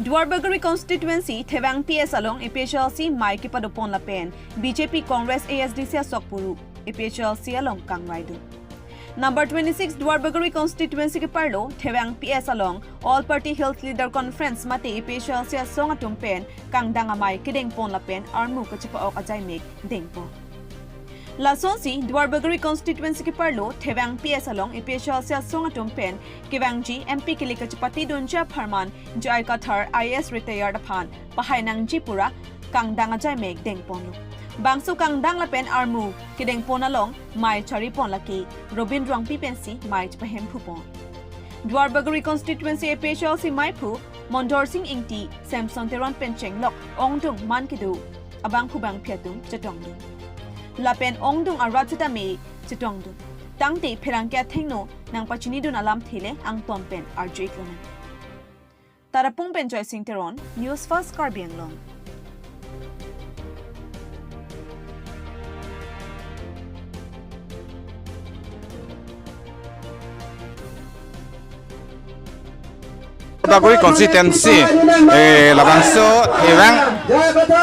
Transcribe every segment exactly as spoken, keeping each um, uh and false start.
Duarbagori constituency Thevang P S along A P H L C mei kepadopon lapen B J P Congress A S D C asok puru A P H L C along kangraidun. Number twenty-six Duarbagori constituency keparlo Thevang P S along All Party Hills Leader Conference mate A P H L C asong atum pen kangdang amei kedengpon lapen armu kachepa-ok ajaimek dengpon. Lasonsi Duarbagori constituency keparlo Thevang P S along A P H L C asong atum pen kevangji M P kili kachepatedunji apharman J I Kathar I A S retired aphan pahai nangji pura kangdang ajaimek dengponlo. Bangso kangdang lapen armu kedengpon along mei charipon lake Robin Rongpi pensi mei chepahemphu pon. Duarbagori constituency A P H L C meiphu Mondor Sing Ingti, Samson Teron pen chenglok ongdung man kedo abangphu bangphi atum chetongdun. Lapen ongdung arat setame chetongdun. Tangte pherangke athengno nangpachinidun alamthe le angton pen arju-iklonang. Tarapung pen Joy Sing Teron, News First Karbi Anglong. Duarbagori constituency, eh, labangso evang,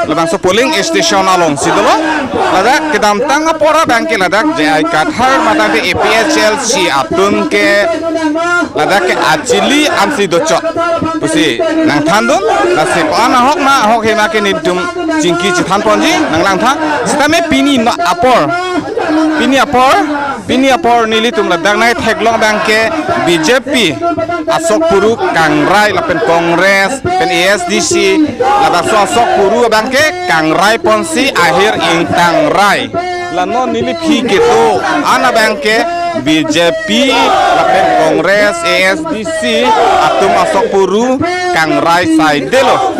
labangso polling station alongsi dolo. Ladak kedamtang apor abangke ladak J I Kathar matangte A P H L C atum ke ladak ke achili ansi dochot pusi nangthandun, lasi pa-an ahok ma ahok hema ke nelitum chingki chethanponji nanglangtha. Sitame pini ma apor, pini apor, pini apor nelitum ladak nai theklong abangke B J P asok puru kangrai lapen Congress pen A S D C labangso asok puru abangke kangraiponsi ahir ingtangrai. La non neli aphi kedo an abangke B J P lapen Congress A S D C atum asok puru kangrai saidelo.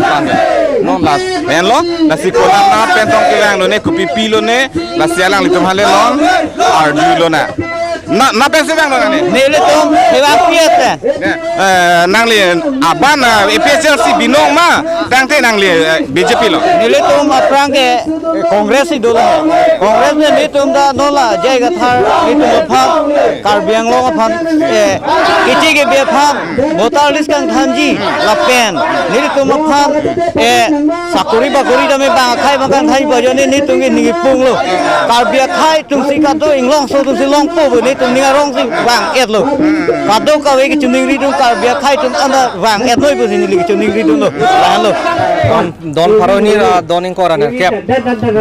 Non la menlo, lasi konat na pen tong kevang lone, kopi pi lone, lasi alanglitum hale non arjulonang. Na, na pensi vanglo nangli? Nelitum Thevang P S. Ne, eh, nangli aban, eh, A P H L C binong ma, tangte nangli, eh, B J P lo? Nelitum aphrang ke, eh, Congress si dolo. Congress ne nelitum ta non la J I Kathar nelitum aphan, Karbi Anglong aphan, eh, kichi ke bi aphan voter list kangthanji lapen nelitum aphan, eh, sakori bakori tame bang akhei bang kangthai ba jone nelitum ke ning ipunglo. Karbi akhei atumsi kado inglongso atumsi longpo bo nelitum ning arongsi vang-etlo. Kado kave kachiningridun Karbi akhei atum anta vang-et noi pusi neli kachiningridunlo. Lahenlo. Don, don pharo hini ra don ingkoi ra nerkep.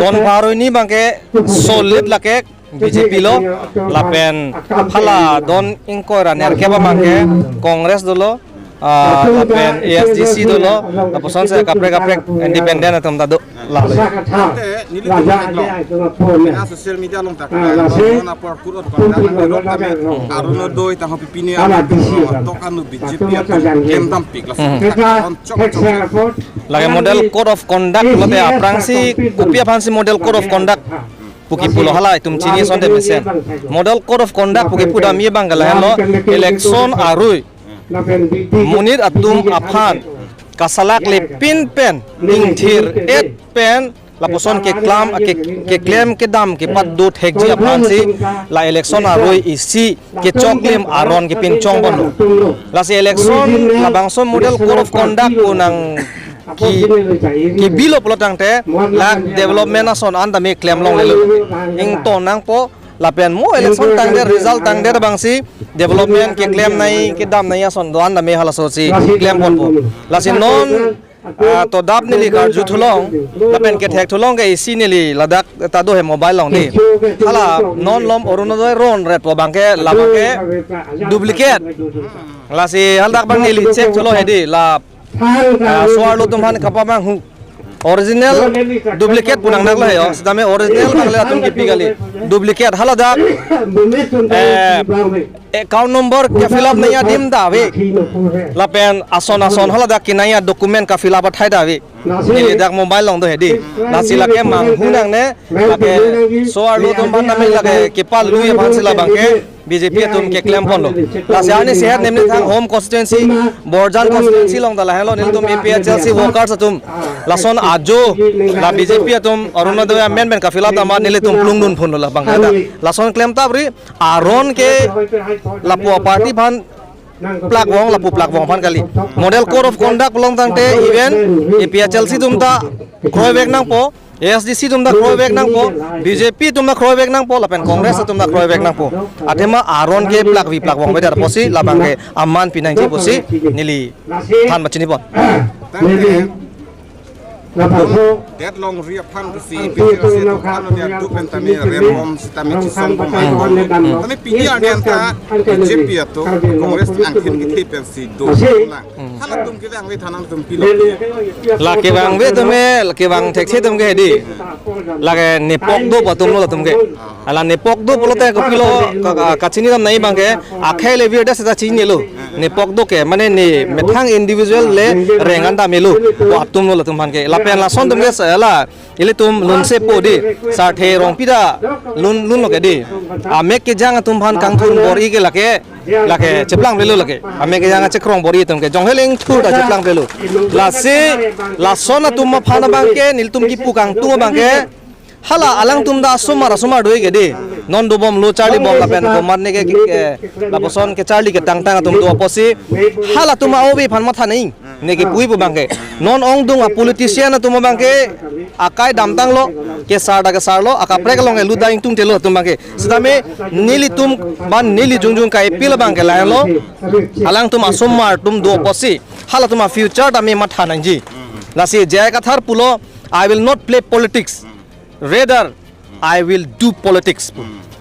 Don pharo hini abangke solid lake B J P lo, lapen hala don ingkoi ra nerkep abangke Congress dolo, ah, lapen A S D C dolo, lapuson si kaprek kaprek independent atum ta do. Lalo. Ante, nelitum theklong. Ena social media along ta, ah, don apor kurot kondang, kurot kami, Arunodoi ta ho pipini, tok anu B J P atum klem tampik, laso. Hmm. Aron chok chok. Lake model code of conduct lote aphrangsi, kopi aphansi model code of conduct pu kipulo hala itum chini asonte mesen. Model code of conduct pu kipu damji abang ke lahenlo, election arui monit atum aphan kasalak lepin pen, ingthir-et pen, lapuson keklam, ke, keklem kedam kepado thekji aphansi la election arui isi kechoklim aron kepinchong ponlo. Lasi election labangso model code of conduct pu nang ki, kibilo pulo tangte la development ason an tame klem longlelo. Ingtonnangpo lapen mo election tangdet, result tangdet abangsi development keklem nangji kedam nangji ason do-an tame halasosi klem ponpo. Lasi non, ah, todap neli karju thulong, lapen kethek thulong ke isi neli ladak ta do he mobile along dei. Hala non lom Arunodoi ron ret pu abangke labangke duplicate. Lasi haladak abang neli check thulo he dei la, ah, so-arlo atum aphan kapamanghu. Original duplicate pu nangnaklo he yo. Sitame original abang le latum kipi kali. Duplicate haladak, eh, account number ke-fill up nangji adim ta ave. Lapen ason ason haladak kenangji document ke-fill up athai ta ave. Neli dak mobile along do he dei. Lasi lake manghu nangne, lake so-arlo atum aphan tame lake kepalui aphansi labangke B J P atum keklem ponlo. Lasi arni seher nemni thang home constituency, Borjan constituency along ta lahenlo nelitum A P H L C workers atum lason ajo la B J P atum Arunodoi amen pen ke-fill up dam nelitum plungdun phunlo labang. Lason klem tapri aron ke lapu aparty aphan plak vong, lapu plak vong aphan kali. Model code of conduct along tangte even A P H L C atum ta kroivek nangpo, A S D C atum ta kroivek nangpo, B J P atum ta kroivek nangpo, lapen Congress atum ta kroivek nangpo. Athema aron ke plakvi plak vong beda pusi labang ke aman pinangji pusi neli than pachini pon. Tangte Lapuson, det longri aphan ke si ang P P T L C tu atum aphan nang nia kanya tu pen tame pemilih rem bom sitame chisong bom mai bom. Tame pini arni anta B J P atum Congress angkhin kethe pensi do lang. Halatum kevangve than nangtum pilo. La kevangve atum ke, la kevang thekthe atum ke hedi. Lake nepok do atum lo latum ke. Hala nepok do pulote kopilo ka, ka, kachini dam nangji abang ke, akhei le virdet seta chinilo. Nepok do ke, mane ne methang individual le reng an damelo. Pu atum lo latum aphan ke. Lapen lason atum ke sa la, ilitum lunsepo di. Sarthe Rongpi ta lun, lunlo ke di. Amek kejang atum aphan kangthur bor-i ke lake, lake cheplang pelo lake. Amek kejang chekrong bor-i atum ke. Jong heleng thur ta cheplang pelo. Lasi, lason atum aphan abang ke, nelitum kipu kangtung abang ke. Hala alangtum ta asomar asomar do-ik ke di. Non dobomlo charlibom lapen komat ne ke, ke, lapuson kecharli ketangtang atum do apotsi. Halatum a-ove aphan matha nangji. Ne kepuji pu abang ke. Non ongdung a-politician atum abang ke akai damtanglo, kesar ta kesarlo, akaprek along ke lut dai ingtungtelo atum abang ke. Sitame nelitum ban neli jongjong ka-appeal abang ke lahenlo. Alangtum asomar atum do apotsi. Halatum a-future tame matha nangji. Lasi J I Kathar pulo, "I will not play politics. Rather, I will do politics."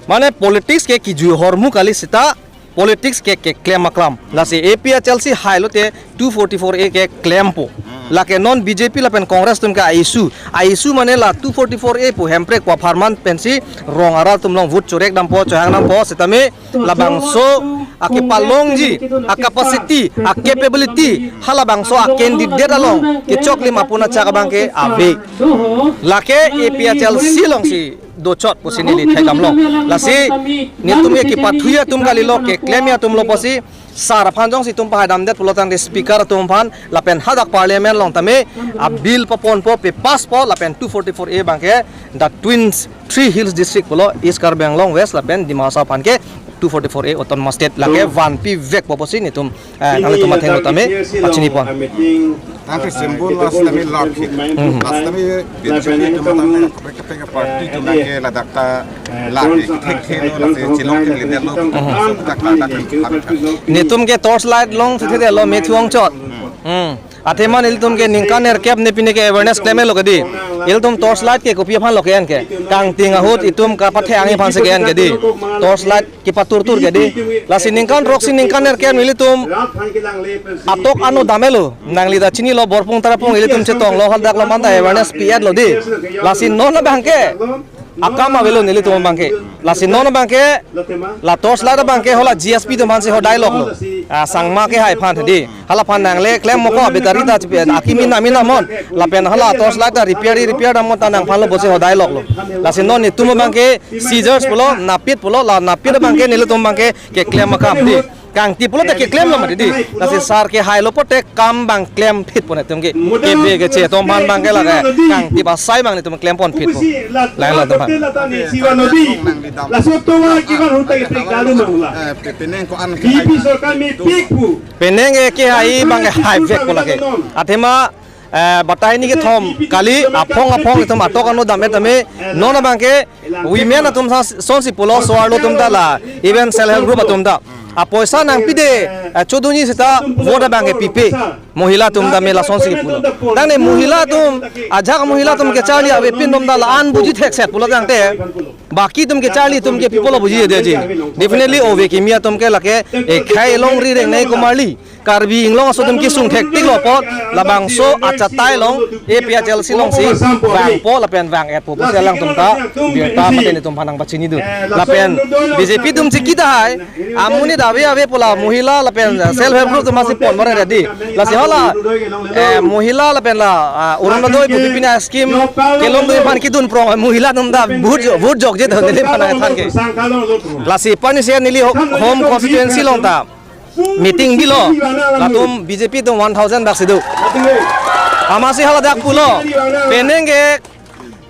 Mane politics ke kejui ahormu kali seta politics ke keklem aklam. Lasi A P H L C hailote two forty-four A keklempo. Lake non B J P lapen Congress atum ke a-issue. A-issue mane la two forty-four A pu Hemprek pu apharman pensi rong arat atum along vote chorek dampo, chohang dampo, sitame labangso akepalongji, a-capacity, a-capability, halabangso a-candidate along kechoklim apuna chak abang ke ave. Lake A P H L C alongsi dochot pusi neli thekdamlo. Lasi nelitum ke kepathuji atum kalilo, keklemji atum lo pusi, sar aphan jongsi itum pahai damdet pulo tangte speaker atum aphan lapen hadak parliament along tame a-bill paponpo, pe-passpo lapen two forty-four A abang ke the twins three hills district pulo, East Karbi Anglong, West lapen Dima Hasao aphan ke two forty-four A autonomous state lake vanpivekpo pusi nelitum, eh, nanglitum athengno tame pachini pon. Tangte symbol last time love hit. Last time B J P atum tame kaprek kaprek party atum ke ladak ta la thekthe lo, la chelong thekthe lo, ladak ta ladak. Nelitum ke torch light long thekthe lo, me thuang chot. Hmm. Athema nelitum ke ningkan nerkep ne pine ke awareness klemlo ke di. Ilitum torch light ke kopi aphan lo ke-en ke. Kangting ahut itum kapathe-angji aphansi ke-en ke di. Torch light kepatur tur ke di. Lasi ningkan throksi ningkan nerkep nelitum atok ano damelo. Nangli ta chinilo, Borpung Tarapung ilitum chetonglo, hadak lo manta awareness pi-etlo di. Lasi non abang ke akam avelo nelitum abang ke. Lasi non abang ke la torch light abang ke hala G S B atum aphansi hodai loklo. Ah, Sangma kehai aphan di. Hala aphan nangle klem moko, battery ta chipi, akimi nami namon. Lapen hala torch light ta repair repair damnon ta nangphanlo pusi hodai loklo. Lasi non nelitum abang ke scissors pulo, napit pulo, la napit abang ke nelitum abang ke keklem akam di. Kangti pulote keklemlo mati di. Lasi sar kehailo pote kam abang klem phitpo nelitum ke. Kebe keche atum aphan abang ke lake kangti asai abang nelitum klem ponphitpo. Lahenlo atum aphan. Laso tovar kivan hunta ke pek dalu mangla. Eh, pe-, penang ko-an ke B J P sorkar mepik pu. Penang ke kehai abang ke haivekpo lake. Athema, eh, batai ni kethom kali aphong aphong itum atok ano dam-et tame non abang ke women atum sa sonsi pulo, so-arlo atum ta la, even self help group atum ta. Apoisa nangpide, eh, chodunji seta vote abang ke pipe. Mohila atum tame lasonsi pulo. Tangte mohila atum, ajak mohila atum kecharli avepin atum ta la-an buji thekset pulo tangte. Baki atum kecharli atum ke pi pulo buji de ji. Definitely ove kimi atum ke lake, eh, khei longri reng nei komarli. Karbi Anglong aso atum kesung thektiklo apot, labangso achatai along A P H L C alongsi vangpo lapen vang-etpo pusi alangtum ta birta mate nelitum aphan nangpachinidun. Lapen B J P atum chiki tahai, amonit ave ave pu la mohila lapen self help group atum aphansi pon mare ready. Lasi hala, eh, mohila lapen la, ah, Orunodoi pu pipina scheme kelongdun aphan kedun prong mohila atum ta vote jo-, vote jokje to neli aphan nangthan ke. Lasi pani se neli ho-, home constituency along ta meeting bilo, latum B J P atum one thousand dak si do. Amatsi hala dak pulo, penang ke,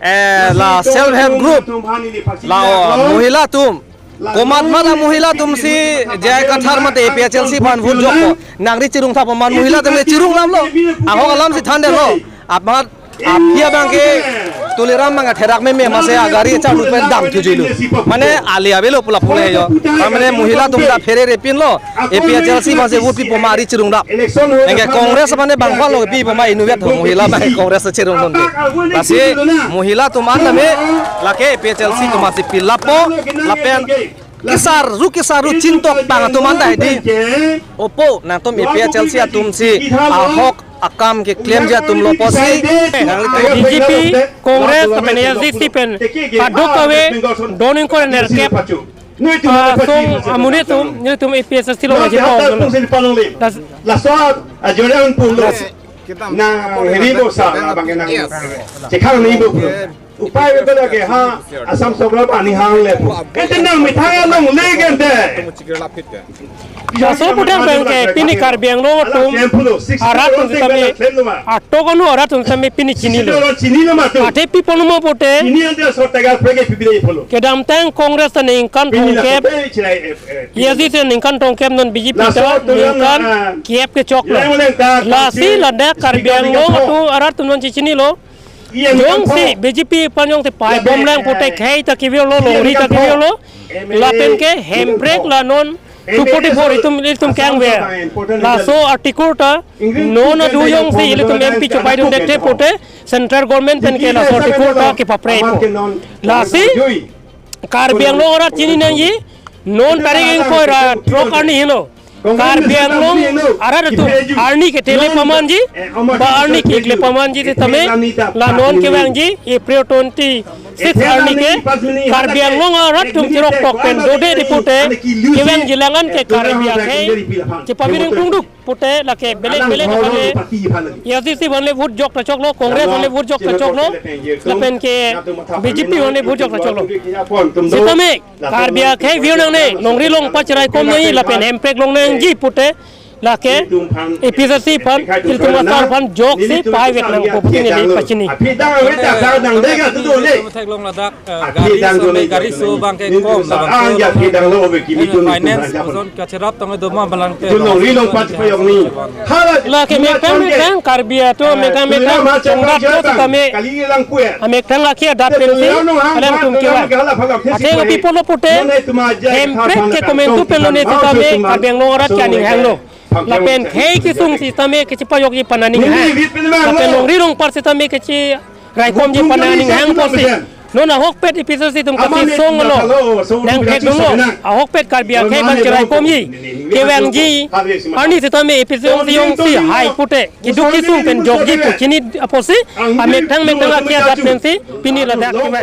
eh, la self help group, la, oh, mohila atum, Komat mat a mohila atum si J I Kathar mate A P H L C aphan vote jokpo. Nangri chirung thappo, mat mohila atum chirung damlo. Ahok alam si thandetlo. Amat aphi abang ke Tuliram abang therak meme masi agari chang pen damthu juilo. Mane ali avelo pula pule jo. Mane mohila atum ta pherere pinlo. A P H L C masi vote pipo ma ari chirung dam. Anke Congress mane bang palo pipo ma inutvet ho mohila abang Congress chirung dunde. Lasi mohila atum an tame lake A P H L C atum si pilappo lapen kesar ru kesar ru chintok pang atum an ta hedi. Opo nangtum A P H L C atum si ahok akam keklemji atum lo pusi. B J P, Congress, lapen A S D C pen paduk kave, don ingkoi ra nerkep asong amonit atum, nelitum A P H L C along lagi pok. Das Laso ajore an pulo. Na hini bo sa, na bang nang. Chekhang ni bo pulo. Upai bebela ke ha, Assam sorkar pani hang le pu. Ente nang methang along le gente. Laso pudang bang ke pini Karbi Anglong atum arat atum sitame, atok anu arat atum sitame pini chinilo. Athe pi ponuma pote kedamtang Congress ta ningkan throngkep, A S D C ta ningkan throngkep, non B J P ta ningkan kep kechoklo. Lasi ladak Karbi Anglong atum arat atum non chichinilo. Jongsi B J P aphan jongsi pai bomlang pote khei ta kevelo, longri ta kevelo. Lapen ke hemprek la non two forty-four itum, itum kangver. Laso article ta non adu jongsi ilitum M P chopaidun det pote central government pen ke laso article ta kepaprei po. Lasi Karbi Anglong arat chini nangji, non tarik ingkoi ra throk arni helo. Karbi Anglong arat atum arni ketele pamanji, ba arni kekle pamanji sitame, la non kevangji April twenty-six arni ke Karbi Anglong arat atum chirok tok pen dode di pote kevangji lang an ke Karbi akhei chepavireng kungduk pote lake belek belek aphan le, A S D C aphan le vote jok ta choklo, Congress aphan le vote jok ta choklo, lapen ke B J P aphan le vote jok ta choklo. Sitame Karbi akhei vir nangne, longri along pacheraikom nangji lapen hemprek long nangji pote lake A P H L C aphan, ilitum asar aphan joksi paivet nangpo pu neli pachini. Aphi dang ave ta sa dang dega tu tu le. Thek long ladak, eh, gari so me gari so abang ke kom labang. Ang ya aphi dang lo be kimi tu finance, tu ason kacherap tong do ma balang te. Tu longri along pachepayong ni. Hala lake mekang mekang Karbi atum mekang mekang chongdat lo sitame. Kali lang kuya. Amek thang akhei adat pensi alangtum kevang. Athe lapi pulo pote hemprek ke komantu pen lone sitame Karbi Anglong arat ke aning hanglo. Lapen khei kesung sitame kechipayokji aphan aning hang. Lapen longri along par sitame kechiraikomji aphan aning hang pusi. Non ahokpet A P H L C atum kachesonglo. Nangthek dunlo. Ahokpet Karbi akhei aphan chiraikomji, kevangji arni sitame A P H L C jongsi hai pote keduk kesung pen jokji pu chini apotsi, amek thang mek thang akhei adat pensi pini ladak kevang.